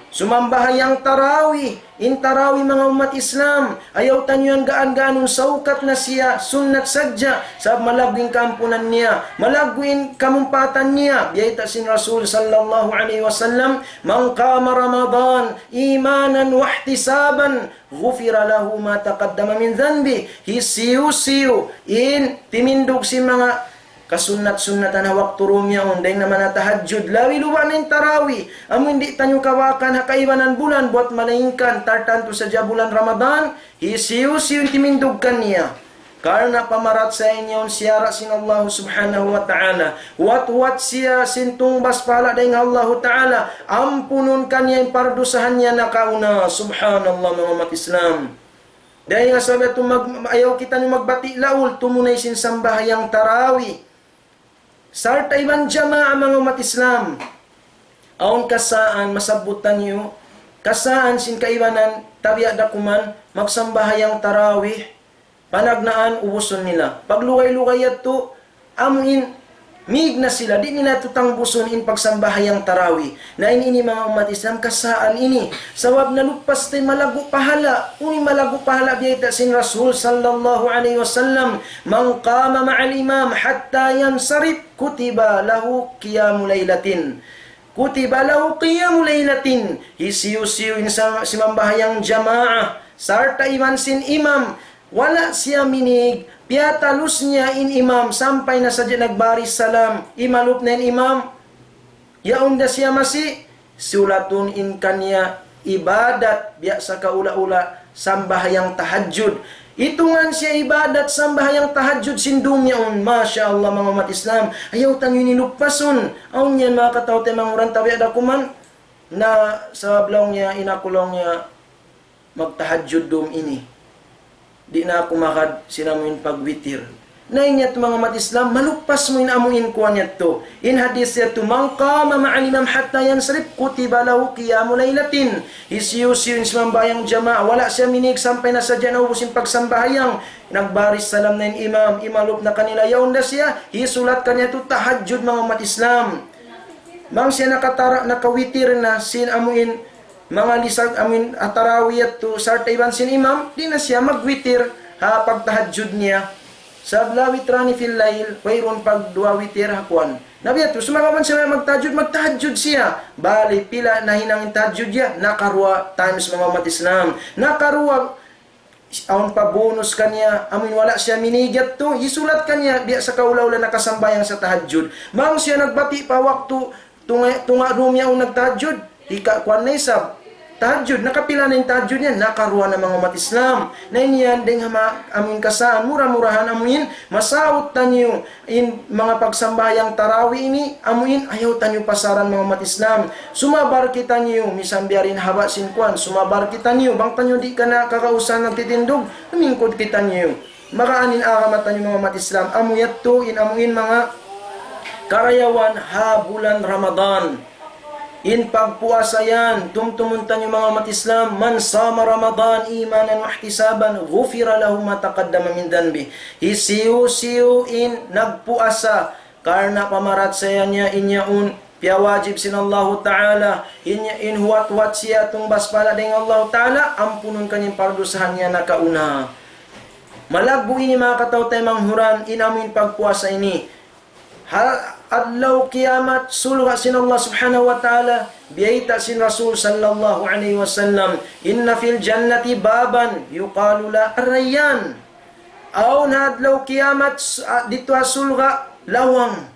Sumambahayang tarawih, in tarawih manga ummat Islam, ayaw taniyu yan gaan-gaanun, saukat na siya, sunnat sadja, sabab malaggu' in kaampunan niya, malaggu' in kamumpaatan niya, biyayta' sin Rasul sallallahu alayhi wasallam, من قام رمضان إيمانا واحتسابا غفر له ما تقدم من ذنبه. Hisiyu-siyu in timindug sin manga kasunnat-sunnatan ha waktu dum yaun, dayn ha manga tahajjud, labi luba na in tarawih, amu in di' taniyu kawakan ha kaibanan bulan, buwat malaingkan tartantu sadja bulan Ramadan, hisiyu-siyu in timindug kaniya. Karna' pamarachaya niya yaun siyara' sin Allah subhanahu wa ta'ala. Huwat-huwat siya sin tungbas pahala' dayn ha Allah ta'ala. Ampunun kaniya in pardusahan niya nakauna. Subhanallah, manga ummat Islam. Dayn ha sabab yadtu mag-, ayaw kitaniyu magbati' laul, tumunay sin sambahayang tarawih. Sarta' iban jamaa, manga ummat Islam. Awn kasaan, masabbut taniyu, kasaan sin kaibanan, tabiya' da kuman, magsambahayang tarawih, panagnaan, ubusun nila. Paglugay-lugay yadtu, amu in, mīg na sila, di' nila yadtu tangbusun in pagsambahayang tarawih. Na in ini, manga ummat Islam, kasaan ini. Sabab naluppas ta in malaggu' pahala'. Unu in malaggu' pahala' biyayta' sin Rasul sallallahu alayhi wasallam, من قام مع الإمام حتى ينصرف كتب له قيام ليلة. كتب له قيام ليلة. Hisiyu-siyu in sa-, simambahayang jamaa, sarta' iban sin imam, wala' siya minīg, piyatalus niya in imam, sampay na sadja nagbaris salam, imalup na in imam, yaun da siya masi, sulatun in kaniya ibadat, biya' sa kaula-ula, sambahayang tahajjud. Itungan siya ibadat, sambahayang tahajjud sin dum yaun. Masha Allah, manga ummat Islam. Ayaw taniyu ini luppasun. Awn yan manga kataw-taymanghuran, tabiya' da kuman. Na sabab laung niya, in aku laung niya, magtahajjud dum ini. Di' na aku makad sin amu in pagwitir. Na in yadtu, manga ummat Islam, maluppas mu in amu in kuwan yadtu. In hadith yadtu, من قام مع الإمام حتى ينصرف كتب له قيام ليلة. Hisiyu-siyu in simambahayang jamaa, wala' siya minīg sampay na sadja naubus in pagsambahayang, nagbaris salam na in imam, imalup na kanila, yaun da siya, hisulat kaniya yadtu tahajjud, manga ummat Islam. Bang siya nakatara-, nakawitir na sin amu in manga lisag amu in ha tarawih yadtu, sarta' iban sin imam, di' na siya magwitir ha pagtahajjud niya. Sabab لا وتران في ليلة, wayruun pagduwa witir ha kuwan. Na biya' yadtu, sumagawa' man siya magtahajjud, magtahajjud siya. Bali, pila nahinang in tahajjud niya? Nakaruwa times, manga ummat Islam. Nakaruwa, awn pa bonus kaniya, amu in wala' siya minīg yadtu, hisulat kaniya, biya' sa kaula-ula nakasambahayang sa tahajjud. Bang siya nagbati' pa waktu, tunga', tunga' dum yaun nagtahajjud, hika kuwan na isab. Tahajjud, nakapila na in tahajjud niya, nakaruwa na, manga ummat Islam. Na in yan, dayn ha ma-, amu in kasaan, mura-murahan amu in, masaut taniyu, in manga pagsambahayang tarawih ini, amu in ayaw taniyu pasaran, manga ummat Islam. Sumabar kitaniyu, misan biya' diin haba' sin kuwan, sumabar kitaniyu, bang taniyu di' kana kakausahan nagtitindug, lumingkud kitaniyu. Magaan in agama taniyu, manga ummat Islam. Amu yadtu, in amu in manga karayawan ha bulan Ramadan. In pagpuasa yan, tumtumun taniyu, manga ummat Islam, من صام رمضان إيمانا واحتسابا غفر له ما تقدم من ذنبه. Hisiyu-siyu in nagpuasa, karna' pamarachaya niya in yaun, piyawajib sin Allahu Ta'ala, in, in huwat-huwat siya tungbas pahala' dayn ha Allahu Ta'ala, ampunun kaniya in pardusahan niya nakauna. Malaggu' ini, manga kataw-taymanghuran, in amu in pagpuasa ini. Ha adlaw kiyamat, surga' sin Allah Subhanahu wa Ta'ala, biyayta' sin Rasul sallallahu alayhi wasallam, إن في الجنة بابا يقال له الريان. Awn ha adlaw kiyamat, s-, ah, didtu ha surga', lawang.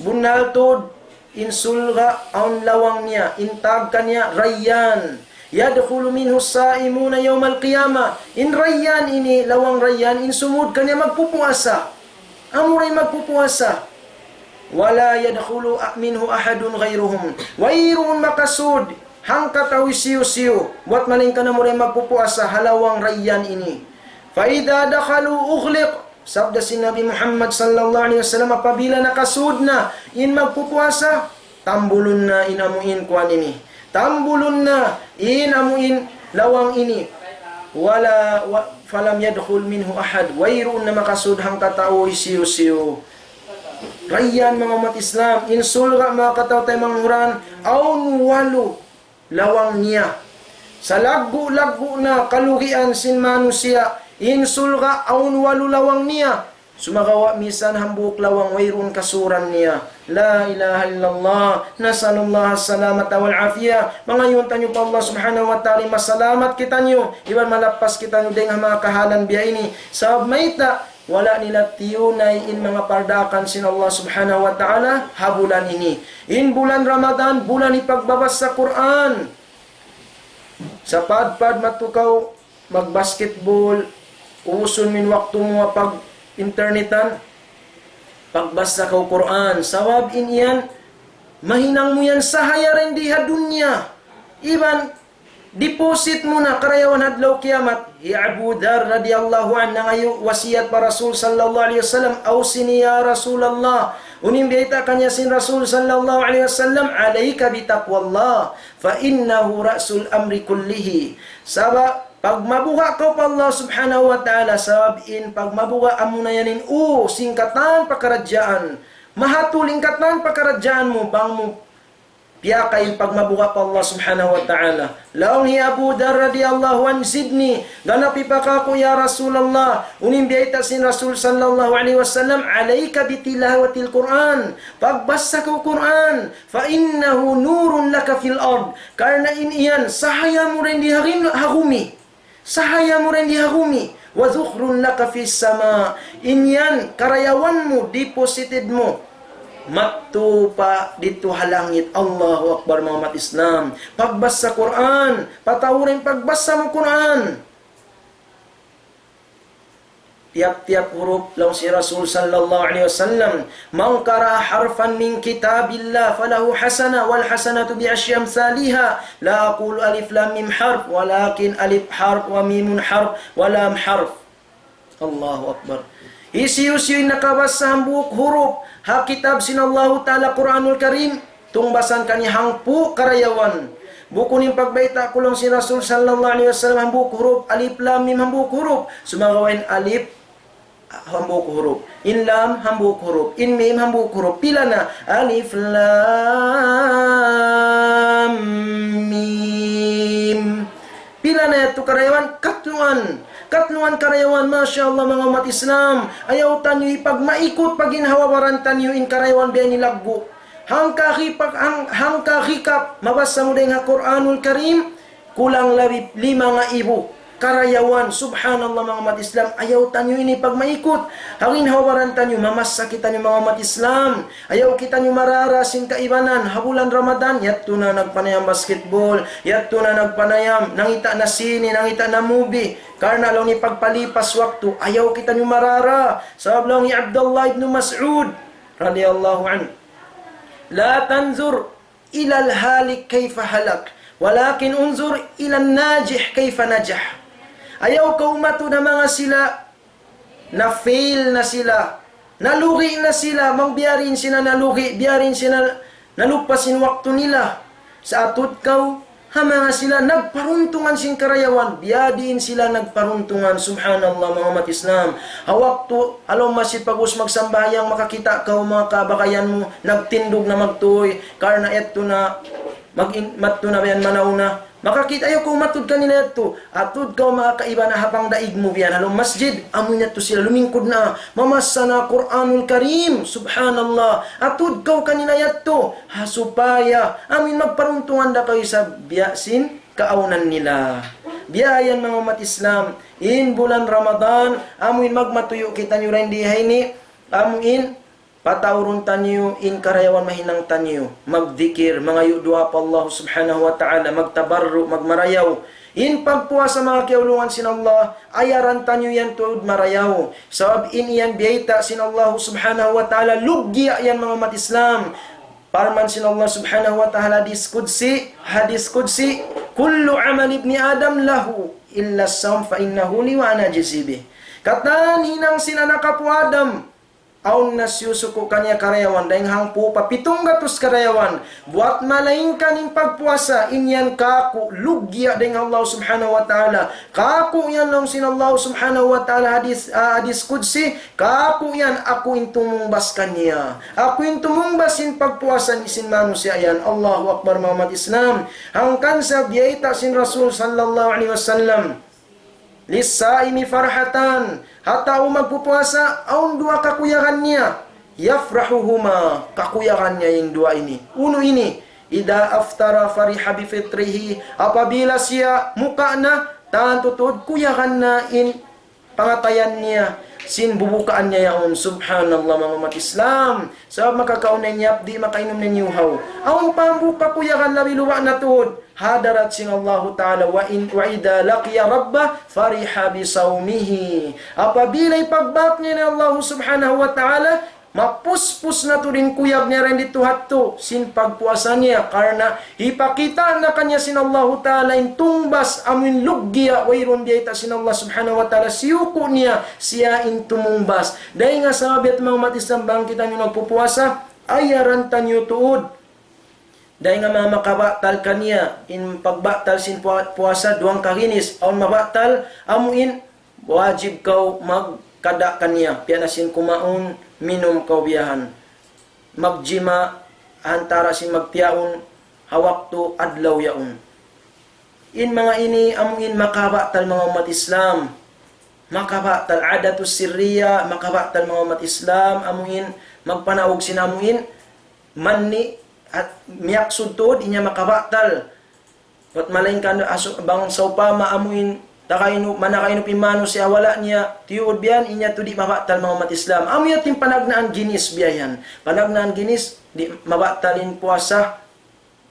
Bunnal tuud, in surga', awn lawang niya, in tawag kaniya, Rayyan. يدخل منه الصائمون يوم القيامة. In Rayyan ini, lawang Rayyan, in sumud kaniya magpupuasa. Amura in magpupuasa. ولا يدخل منه أحد غيرهم. Wayruun makasud hangkatau hisiyu-siyu, buwat malaingkan amura in magpupuasa ha lawang Rayyan ini. فإذا دخلوا أغلق. Sabda sin Nabi Muhammad sallallahu alayhi wasallam, apabila nakasud na in magpupuasa, tambulun na in amu in kuwan ini. Tambulun na in amu in lawang ini. ولا و-, فلم يدخل منه أحد. Wayruun na makasud hangkatau hisiyu-siyu. Rayyan, manga ummat Islam, in surga', manga kataw-taymanghuran, awn walu lawang niya. Salaggu'-laggu' na kalugian sin manusiya', in surga' awn walu lawang niya. Sumagawa' misan hambuuk lawang wayruun kasuran niya. La ilaha illallah. Nas'alullah as-salamata wal afiyah. Mangayuun taniyu pa Allah subhanahu wa ta'ala, masalamat kitaniyu, iban malappas kitaniyu dayn ha manga kahalan biya' ini. Sabab mayta', wala' nila tiyunay in manga pardaakan sin Allah subhanahu wa ta'ala ha bulan ini. In bulan Ramadan, bulan hipagbabassa Qur'an. Sapadpad matu kaw magbasketball, ubusun mu in waktu mu ha pag-internetan, pagbassa kaw Qur'an. Sabab in yan, mahinang mu yan sahaya dayn di ha dunya. Iban deposit mu na karayawan adlaw kiyamat. Hi Abu Dhar radiyallahu anhu nangayu' wasiyat pa Rasul sallallahu alayhi wasallam, "Awsini ya Rasulallah." Unu in biyayta' kaniya sin Rasul sallallahu alayhi wasallam, "Alayka bi taqwallah, fa innahu ra'sul amri kullihi." Sabab pagmabuga' kaw pa Allah subhanahu wa ta'ala, sabab in pagmabuga' amuna yan in u sin katan pakaradjaan. Mahatul in katan pakaradjaan mu, bang mu piyakay in pagmabuga' pa Allah subhanahu wa ta'ala. Laung hi Abu Dhar radiyallahu anhu, "Zidni, ganapi pa kāku' ya Rasulallah." Unu in biyayta' sin Rasul sallallahu alayhi wasallam, "Alayka bi tilawatil Qur'an." Pagbassa kaw Qur'an. "Fa innahu nurun laka fil ard." Karna' in yan, sahaya mu dayn di ha gim-, ha gumi. Sahaya mu dayn di ha gumi. "Wa dhukhrun laka fis sama." In yan, karayawan mu, deposited mu. Madtu pa didtu ha langit. Allahu Akbar, manga ummat Islam. Pagbassa Qur'an. Pataud in pagbassa mu Qur'an. Tiyap-tiyap hurup, laung sin Rasul sallallahu alayhi wasallam, "Man qara'a harfan min kitabillah falahu hasanah, wal hasanatu bi ashri amthaliha. La aqulu alif lam mim harf, walakin alif harf, wa mimun harf, wa lam harf." Allahu Akbar. Hisiyu-siyu in nakabassa hambuuk hurup ha kitab sin Allahu Ta'ala, Qur'anul Karim, tungbasan kaniya hangpu' karayawan. Bukun in pagbayta' ku, laung sin Rasul sallallahu alayhi wasallam, hambuuk hurup, alif lam mim hambuuk hurup. Sumagawa' in alif hambuuk hurup, in lam hambuuk hurup, in mim hambuuk hurup. Pila na? Alif lam mim. Pila na yadtu karayawan? Katluan. Katluan karayawan, masha Allah, manga ummat Islam. Ayaw taniyu ipagmaikut pa ginhawa-baran taniyu in karayawan biya' ini laggu'. Hangka hipag-, hang-, hangka hikap mabassa mu dayn ha Qur'anul Karim, kulang labi lima ngaibu karayawan. Subhanallah, manga ummat Islam. Ayaw taniyu ini pagmaikut. Ha ginhawa-baran taniyu, mamassa kitaniyu, manga ummat Islam. Ayaw kitaniyu marara sin kaibanan. Ha bulan Ramadan, yadtu na nagpanayam basketball, yadtu na nagpanayam, nangita' na sine, nangita' na movie. Karna' laung niya pagpalipas waktu, ayaw kitaniyu marara. Sabab laung hi Abdullah ibn Mas'ud, radiyallahu anhu, "La tanzur ilal halik kayfa halak, walakin unzur ilan najih kayfa najah." Ayaw kaw umatud ha manga sila na-fail na sila, nalugi na sila, bang biya' diin sila nalugi, biya' diin sila nalupas in waktu nila. Sa' atud kaw ha manga sila nagparuntungan sin karayawan, biya' diin sila nagparuntungan. Subhanallah, manga ummat Islam. Ha waktu ha lawm masjid pag'ubus magsambahayang, makakita' kaw manga kabagayan mu, nagtindug na magtuy, karna' yadtu na, mag-in-, madtu na biya' yan manaw na. Makakita', ayaw kaw umatud kanila yadtu. Atud kaw manga kaibanan ha pangdaig mu biya' yan ha lawm masjid, amu in yadtu sila lumingkud na, mamassa na Qur'anul Karim. Subhanallah. Atud kaw kanila yadtu. Ha supaya amu in magparuntungan da kaw isab biya' sin kaawnan nila. Biya' yan, manga ummat Islam. In bulan Ramadan, amu in magmatuyu' kitaniyu dayn di ha ini, amu in pataurun taniyu in karayawan mahinang taniyu. Magdikir, mangayu' duwaa pa Allah subhanahu wa ta'ala, magtabarru', magmarayaw. In pagpuasa, manga kiyaulungan sin Allah, ayaran taniyu yan tuud marayaw. Sabab in yan biyayta' sin Allah subhanahu wa ta'ala, luggiya' yan, manga ummat Islam. Parman sin Allah subhanahu wa ta'ala, hadis qudsi, hadis qudsi, "Kullu amal ibni Adam lahu illa as-sawm fa innahu li wa ana ajzi bih." Katan hinang sin anak apu' Adam, Awn na siyusuku' kaniya karayawan, dayng hangpu' pa pitung gatus karayawan. Buwat malaingkan in pagpuasa, in yan kāku' luggiya' dayng Allah Subhanahu wa Ta'ala. Kāku' yan laung sin Allah Subhanahu wa Ta'ala hadis, ah, hadis Qudsi, kāku' yan aku in tumungbas kaniya. Aku in tumungbas sin pagpuasa sin manusiya' yan. Allahu Akbar, manga ummat Islam. Hangkan sa biyayta' sin Rasul sallallahu alayhi wasallam. للصائم فرحتان. Ha tau magpupuasa, awn duwa kakuyagan niya. يفرحهما, kakuyagan niya in duwa ini. Unu ini? إذا أفطر فرح بفطره. Apabila siya muka na, tantu tuud kuyagan na in pangatayan niya, sin bubukaan niya yaun. Subhanallah, manga ummat Islam. Sabab makakaun na in yap, di' makainum na in yuhaw. Awn pa hambuuk kakuyagan labi luba' na tuud. Hadarat sin Allahu Ta'ala, وإن، وإذا لقي ربه فرح بصومه. Apabila ipagbāk niya in Allahu Subhanahu wa Ta'ala, mapuspus na tuud in kuyag niya dayn didtu hadtu sin pagpuasa niya, karna' hipakita' na kaniya sin Allahu Ta'ala in tungbas amu in luggiya', wayruun biyayta' sin Allah Subhanahu wa Ta'ala, siyuku' niya siya in tumungbas. Dayn ha sabab yadtu, manga ummat Islam, bang kitaniyu nagpupuasa, ayaran taniyu tuud. Dayn ha manga makabatal kaniya, in pagbatal sin pua-, puasa, duwang kaginis. Awn mabatal, amu in wajib kaw magkada' kaniya. Piyana sin kumaun, minum kaw biyahan. Magjima', hantara sin magtiyaun, ha waktu adlaw yaun. In manga ini, amu in makabatal, manga ummat Islam. Makabatal, adatus sirriya, makabatal, manga ummat Islam, amu in magpanaug sin amu in manni', at miyaksud tuud, in yan makabatal. Bat malaingkan asu-, bang sawpama amu in takainup, manakainup in manusiya' wala' niya tiyuud biyan, in yan tuud di' mabatal, manga ummat Islam. Amu yadtu in panagnaan ginis biya' yan. Panagnaan ginis, di' mabatal in puasa,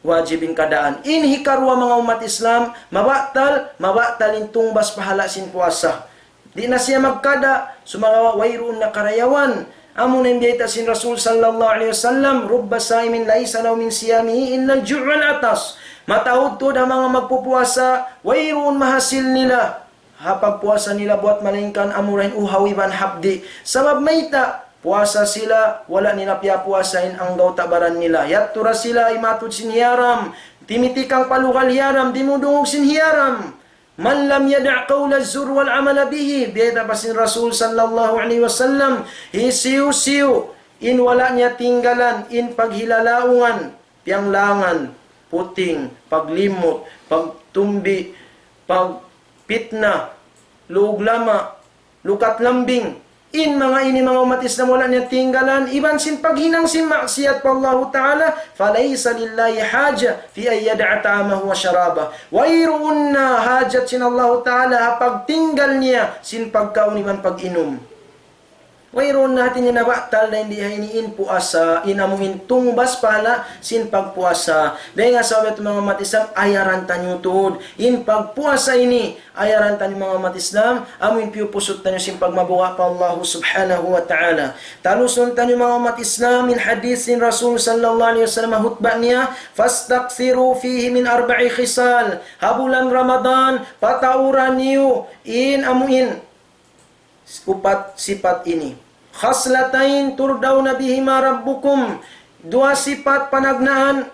wajib in kadaan. In hikaruwa, manga ummat Islam, mabatal, mabatal in tungbas pahala' sin puasa. Di' na siya magkada', sumagawa' wayruun na karayawan. Amu na in biyayta' sin Rasul sallallahu alayhi wasallam, رب صائم ليس له من صيامه إلا الجوع والعطش. Mataud tuud ha manga magpupuasa, wayruun mahasil nila ha pagpuasa nila buwat malaingkan amura in uhaw iban hapdi'. Sabab mayta', puasa sila, wala' nila piyapuasa in anggawta' baran nila. Yadtu ra sila imatud sin hiyaram, timitikang pa lugal hiyaram, dimudungug sin hiyaram. من لم يدع قول الزور والعمل به. Biyayta' pa sin Rasul sallallahu alayhi wasallam, hisiyu-siyu in wala' niya tinggalan in paghilalaungan, piyanglangan, puting, paglimut, pagtumbi, pagpitna, luug lama, lukat lambing. In manga ini, manga ummat Islam, wala' niya tinggalan iban sin paghinang sin maksiyat pa Allahu Ta'ala, فليس لله حاجة في أن يدع طعامه وشرابه. Wayruun na hajat sin Allahu Ta'ala ha pagtinggal niya sin pagkaun iban pag-inum. Wayruun na hati niya nabatal na in di ha ini in puasa, in amu in tungbas pahala' sin pagpuasa. Dayn ha sabab yadtu, manga ummat Islam, ayaran taniyu tuud in pagpuasa ini. Ayaran taniyu, manga ummat Islam, amu in piyupusut taniyu sin pagmabuga' pa Allahu Subhanahu wa Ta'ala. Talusun taniyu, manga ummat Islam, in hadith sin Rasul sallallahu alayhi wasallam, hutba niya, فاستكثروا فيه من أربع خصال. Ha bulan Ramadan, patauran niyu in amu in upat sipat ini. خصلتين ترضون بهما ربكم. Duwa sipat panagnaan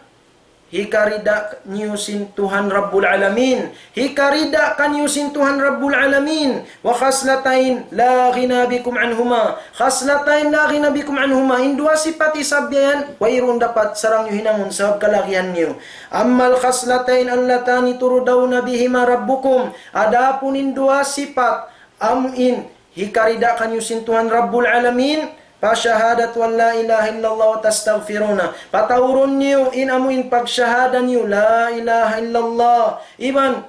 hikarida niyu sin Tuhan Rabbul Alamin. Hikarida kaniyu sin Tuhan Rabbul Alamin. وخصلتين لا غنى بكم عنهما. خصلتين لا غنى بكم عنهما. In duwa sipat isab yan, wayruun dapat sarang niyu hinangun sabab kalagihan niyu. أما الخصلتين اللتان ترضون بهما ربكم. Adapun in duwa sipat, amu in hikarida kaniyu sin Tuhan Rabbul Alamin, فشهادة أن لا إله إلا الله وتستغفرونه. Pataurun niyu in amu in pagshahada niyu, لا إله إلا الله. Iban,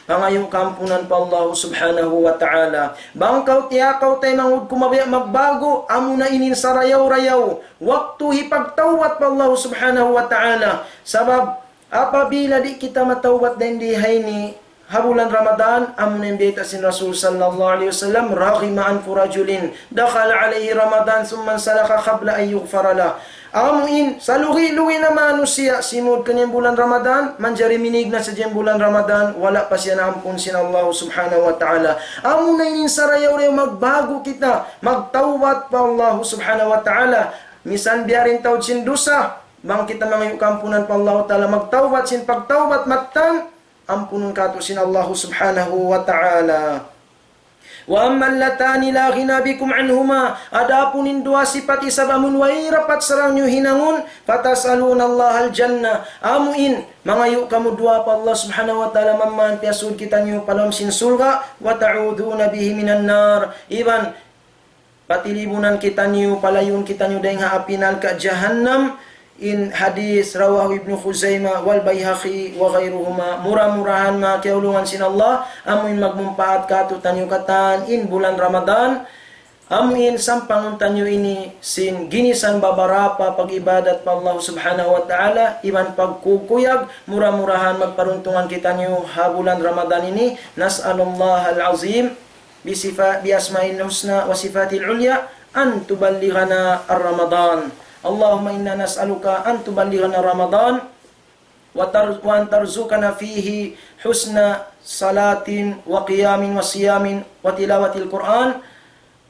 pangayu' kaampunan pa Allahu Subhanahu wa Ta'ala. Bang kaw tiyakaw taymanghud ku mabaya' magbagu, amu na ini in sarayaw-rayaw waktu hipagtawbat pa Allahu Subhanahu wa Ta'ala. Sabab, apabila di' kita matawbat dayn di ha ini, ha bulan Ramadan, amu na in bayta' sin Rasul sallallahu alayhi wasallam, رغم أنف رجل دخل عليه رمضان ثم انسلخ قبل أن يغفر له. Amu in, salugi-lugi na manusiya', simud kaniya in bulan Ramadan, manjari minig na sadja in bulan Ramadan, wala' pa siya naampun sin Allah subhanahu wa ta'ala. Amu na in sarayaw-rayaw magbagu kita, magtawbat pa Allah subhanahu wa ta'ala. Misan biya' diin taud sin dusa, bang kita mangayu' kaampunan pa Allah ta'ala, magtawbat sin pagtawbat mattan, ampunun katu' sin Allah subhanahu wa ta'ala. وأما اللتان لا غنى بكم عنهما, adapun in duwa sipat isab amun way ra patsarang niyu hinangun, فتسألان الله الجنة, amu in mangayu' kamu duwaa pa Allah subhanahu wa ta'ala, mamman piyasud kitaniyu pa lawm sin surga', وتعوذان به من النار, iban patilibunan kitaniyu, palayun kitaniyu dayng ha api narka' jahannam. In hadith رواه ابن خزيمة والبيهقي وغيرهما. Mura-murahan, manga kiyaulungan sin Allah, amu in magmumpaat katu'taniyu katan in bulan Ramadan, amu in sampangun taniyu ini sin ginisan babarapa pag-ibadat pa Allah subhanahu wa ta'ala, iban pagkukuyag, mura-murahan magparuntungan kitaniyu ha bulan Ramadan ini. نسأل الله العظيم بصفا-، بأسمائه الحسنى وصفاته العليا أن تبلغنا رمضان. اللهم إنا نسألك أن تبلغنا رمضان وتر-، وأن ترزقنا فيه حسن صلاة وقيام وصيام وتلاوة القرآن.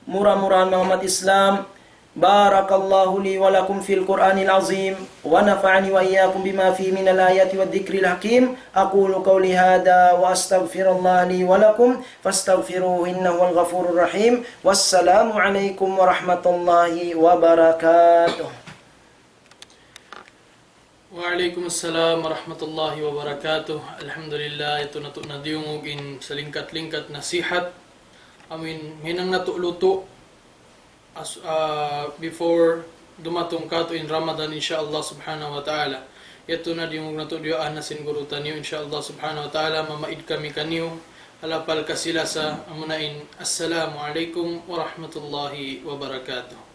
Mura-murahan manga ummat Islam, بارك الله لي ولكم في القرآن العظيم، ونفعني وإياكم بما فيه من الآيات والذكر الحكيم. أقول قولي هذا وأستغفر الله لي ولكم، فاستغفروه إنه هو الغفور الرحيم. والسلام عليكم ورحمة الله وبركاته. وعليكم السلام ورحمة الله وبركاته. Alhamdulillah, yadtu natu' na diyungug in salingkat-lingkat nasihat. Amu in hinang natu' lutu'. As-, ah, before dumatung katu' in Ramadan, insha Allah subhanahu wa ta'ala. Yadtu na diyungug natu' diyuwaa na sin guru taniyu, insha Allah subhanahu wa ta'ala, mamaid kami kaniyu ha lapal kasi-lasa, amuna in Assalamu alaykum warahmatullahi wabarakatuh.